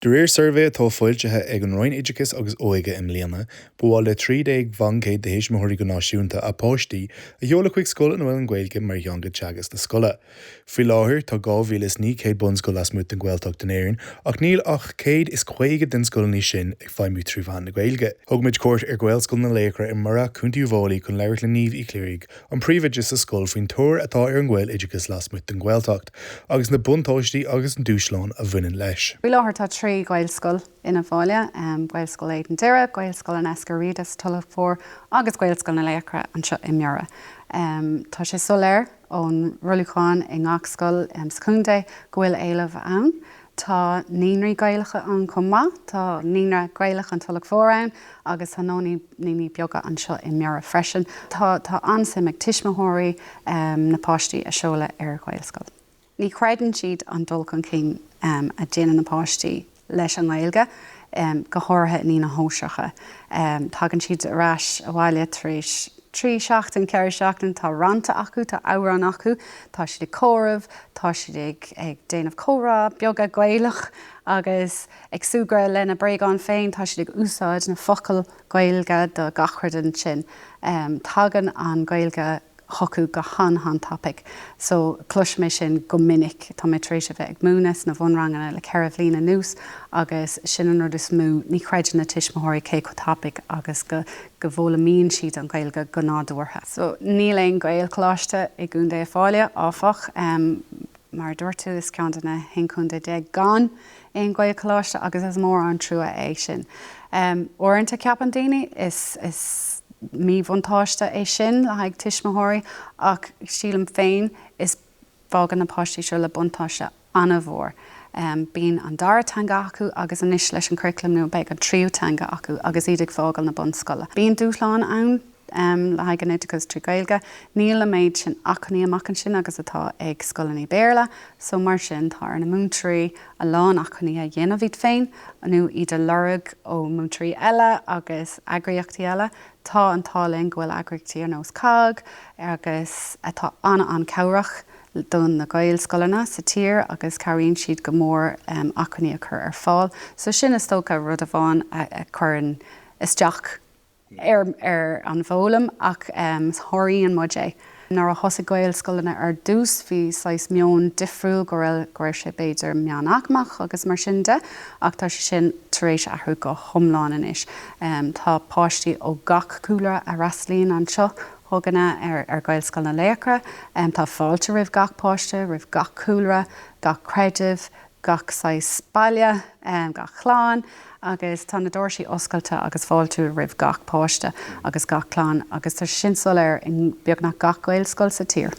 De réir suirbhé atá foilsithe ag an Roinn Oideachais agus Óige i mbliana, ba mhaith le 13% de thuismitheoirí go náisiúnta a bpáistí a sheoladh chuig scoil ina bhfuil an Ghaeilge mar theanga teagaisc na scoile. Faoi láthair, tá 2,900 bunscoil lasmuigh den Ghaeltacht in Éirinn ach níl ach 150 den scoileanna sin ag feidhmiú trí mheán na Gaeilge. Thug muid cuairt ar Ghaelscoil na Laochra i mBiorra, Co. Uíbh Fhailí chun labhairt le Niamh Uí Chléirigh, an príomhoide sa scoil faoin tóir atá ar an Ghaeloideachas lasmuigh den Ghaeltacht agus na buntáistí agus na dúshláin a bhaineann leis. Faoi láthair tá 3 Ghaelscoil in Uíbh Fhailí, Gaelscoil Éadan Doire, Gaelscoil an Eiscir Riada sa Tulach Mhór agus Gaelscoil na Laochra anseo i mBiorra. Tá sé soiléir ón rollúchán i ngach scoil sa chontae go bhfuil éileamh ann. Tá naíonraí Gaelacha ann chomh maith. Tá Naíonra Gaelach an Tulach Mhór ann agus tá naíonáin beaga anseo i mBiorra freisin. Tá tá an-suim ag tuismitheoirí na páistí a seoladh ar Ghaelscoil. Ní chreideann siad an dul chun cinn a déanann na páistí leis an nGaeilge, go háirithe i naíonáin shóisearacha. Tagann siad ar ais abhaile tar éis 3 seachtain, 4 seachtain, tá rannta acu, tá amhráin acu, tá siad ag comhaireamh, tá siad ag ag déanamh comhrá beaga Gaelach agus ag súgradh lena bréagáin féin, tá siad ag úsáid na focail Gaeilge do gach rud ansin. Tagann an Ghaeilge chucu go han-han-tapaidh. So, cloisim é sin go minic. Tá mé tar éis a bheith ag múineadh sna bhunranganna le 4 bhliain anuas agus sin an rud is mó, ní chreideann na tuismitheoirí cé chomh tapaidh agus go go bhfoghlaimíonn siad an Ghaeilge go nádúrtha. So, níl aon Ghaelcholáiste i gContae Uíbh Fhailí, áfach. Mar a dúirt tú, is ceann de na haon chontae gan aon Ghaelcholáiste agus is mór an trua é sin. Uaireanta ceapann daoine is is míbhuntáiste é sin le haghaidh tuismitheoirí ach sílim féin is fágann na páistí seo le buntáiste an-mhór. Bíonn an dara teanga acu agus anois leis an curaclam nua beidh an tríú teanga acu agus iad ag fágáil na bunscoile. Bíonn dúshláin ann le haghaidh an oideachas trí Ghaeilge. Níl an méid sin acmhainní amach ansin agus atá ag scoileanna Béarla so mar sin tá ar na múinteoirí a lán acmhainní a dhéanamh iad féin nó iad a lorg ó mhúinteoirí eile agus eagraíochtaí eile. Tá an t-ádh linn go bhfuil eagraíochtaí ar nós COGG agus atá an-an-chabhrach do na Gaelscoileanna sa tír agus cabhraíonn siad go mór acmhainní a chur ar fáil. So sin is dócha rud amháin a chuireann isteach ar an bhfoghlaim ach sáraíonn muid é. Nuair a thosaigh Gaelscoileanna ar dtús bhí saghas meon difriúil go raibh go raibh sé b'fhéidir meánaicmeach agus mar sin de ach tá sé sin tar éis athrú go hiomlán anois. Tá páistí ó gach cúlra a fhreastalaíonn anseo chugainne ar ar Ghaelscoil na Laochra. Tá fáilte roimh gach páiste, roimh gach cúlra, gach creideamh, gach saghas baile, gach clann agus tá na doirsí oscailte agus fáiltiúil roimh gach páiste agus gach clann agus tá sé sin soiléir i beagnach gach Gaelscoil sa tír.